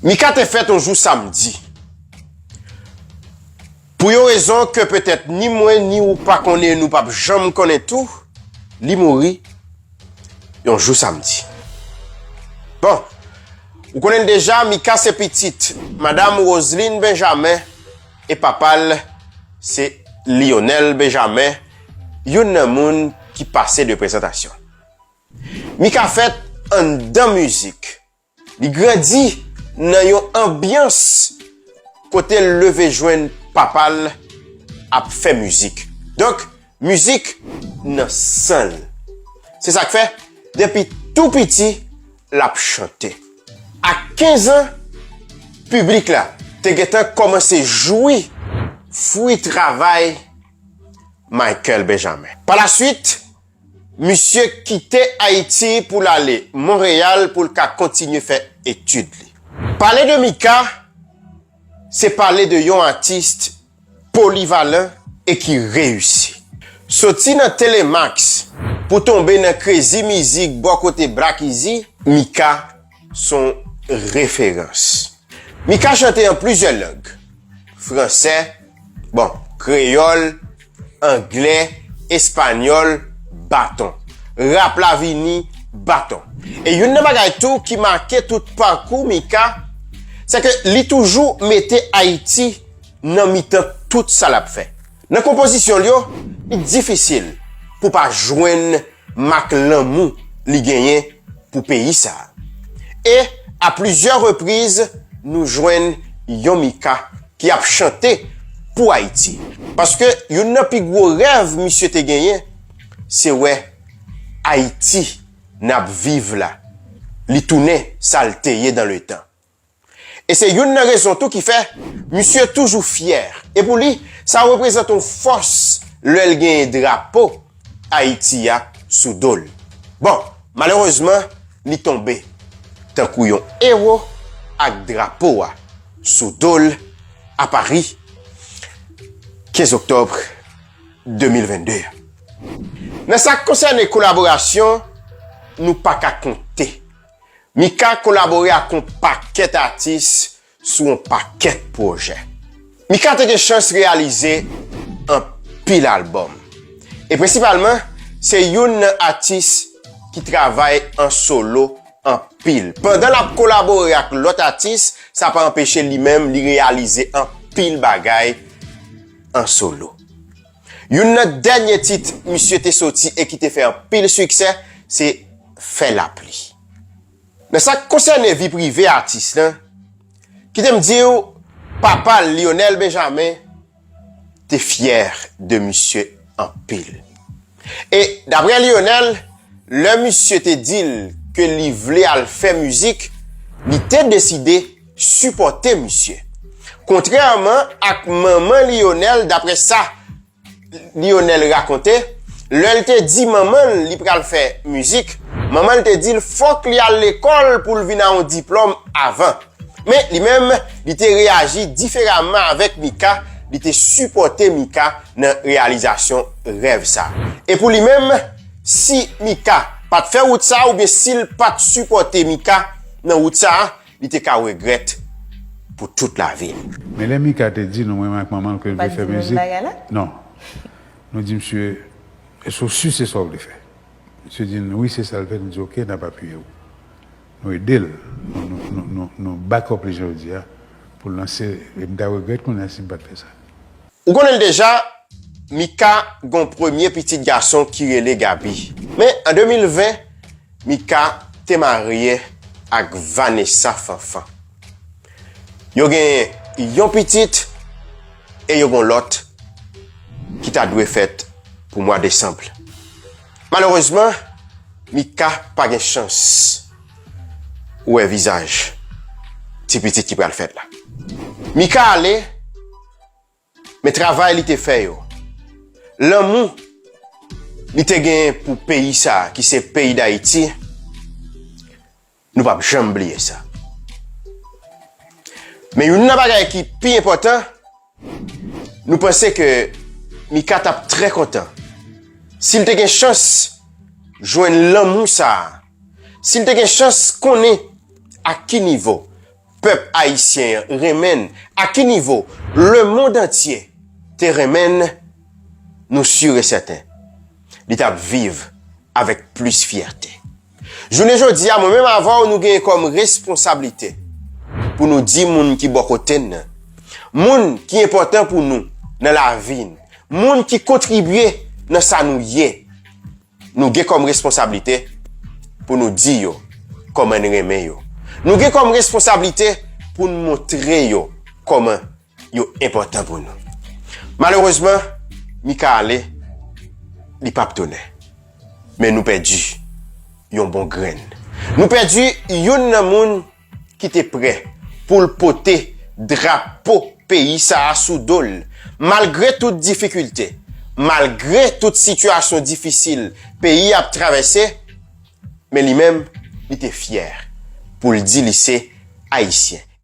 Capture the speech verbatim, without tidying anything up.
Mika te fèt yon jou samdi. Pou yon rezon ke petèt ni mwen ni ou pa konnen, nou p ap janm konnen tou, li mouri yon jou samdi. Bon, ou konnen l deja, Mika se pitit Madam Roseline Benjamin e papa l se Lionel Benjamin, youn nan moun ki pase de prezantasyon. Mika fèt anndan mizik. Li grandi nan yon anbyans kote l leve jwenn papa l ap fè mizik. Donk, mizik nan san l. Se sa k fè, depi tou piti, l ap chante. A kenz an, piblik la te gentan kòmanse jwi fwi travay Michael Benjamin. Palaswit, misye kite Ayiti pou l ale Monreyal pou l ka kontinye fè etid li. Pale de Mika, se pale de yon atis polivalan e ki reyisi. Soti nan Telemax pou tonbe nan krezi mizik bò kote Black Easy, Mika s on referans. Mika chante an plizyè lang, fransè, bon, kreyòl, anglè, espanyòl, baton. Rap la vini, baton. E youn nan bagay tou ki make tout pakou Mika, se ke li toujou mete Ayiti nan mitan tout sa l ap fè. Nan konpozisyon l yo, li difisil pou pa jwenn mak lanmou li genyen pou peyi sa a. E a plizyè repriz, nou jwenn yon Mika ki ap chante pou Ayiti. Paske youn nan pi gwo rèv misye te genyen, se wè Ayiti n ap viv la, li tounen sa l te ye dan le tan. E se youn nan rezon tou ki fè misye toujou fyè. E pou li, sa reprezante yon fòs lè l genyen drapo Ayiti a sou do l. Bon, malerezman, li tonbe tankou yon ewo ak drapo a sou do l a Pari, kenz oktòb de mil vennde a. Nan sa k konsène kolaborasyon, nou pa ka konte. Mika kolabore ak yon pakèt atis sou yon pakèt pwojè. Mika te gen chans reyalize anpil albòm. E prensipalman, se youn nan atis ki travay an solo anpil. Pandan l ap kolabore ak lòt atis, sa pa anpeche li menm li reyalize anpil bagay an solo. Youn nan dènye tit misye te soti e ki te fè anpil siksè, se Fè Lapli. Nan sa k konsène vi prive atis lan, kite m di w, papa l, Lionel Benjamin, te fyè de misye anpil. E daprè Lionel, lè misye te di l ke li vle al fè mizik, li te deside sipòte misye. Kontrèman ak manman Lionel, daprè sa Lionel rakonte, lè l te di manman l li pral fè mizik, manman l te di l fòk li al lekòl pou l vin a yon diplòm avan. Men li menm, li te reyaji diferaman avèk Mika, li te sipòte Mika nan reyalizasyon rèv sa. E pou li menm, si Mika pa t fè wout sa oubyen si l pa t sipòte Mika nan wout sa, li te ka regrèt pou tout lavi l. Men lè Mika te di nou, mwen ak manman l, ke l vle fè mizik, non. Nou di misye, èske w si se sa w vle fè? Misye di n, wi, se sa l vle. Nou di, oke, n ap apiye w. Nou ede l. Nou, nou, nou, nou, nou back up li, jan yo di a, pou l lanse, e m ta regrèt kounye a si m pa t fè sa. Ou konnen l deja, Mika gen yon premye pitit gason ki rele Gaby. Men, an de mil ven, Mika te marye ak Vanessa Fanfan. Yo gen yon pitit e yo gen lòt ki ta dwe fèt pou mwa desanm. Malerezman, Mika pa gen chans wè vizaj ti pitit ki pral fèt la. Mika ale, men travay li te fè yo, lanmou li te genyen pou peyi sa a, ki se peyi Dayiti, nou p ap janm bliye sa. Men youn nan bagay ki pi enpòtan, nou panse ke Mika t ap trè kontan si l te gen chans jwenn lanmou sa a, si l te gen chans konnen a ki nivo pèp ayisyen an renmen n, a ki nivo lemonn antye te renmen n, nou si e sèten, li t ap viv avèk plis fyète. Jounen jodi a, mwen menm avè w, nou genyen kòm responsablite pou nou di moun ki bò kote n nan, moun ki enpòtan pou nou nan lavi n, moun ki kontribye nan sa nou ye, nou gen kòm responsablite pou nou di yo kòman n renmen yo. Nou gen kòm responsablite pou n montre yo kòman yo enpòtan pou nou. Malerezman, Mika ale, li p ap tounen. Men nou pèdi yon bon grenn. Nou pèdi youn nan moun ki te prè pou l pote drapo peyi sa a sou do l. Malgre tout difikilte, malgre tout sitiyasyon difisil peyi a ap travèse, men li menm, li te fyè pou l di li se Ayisyen.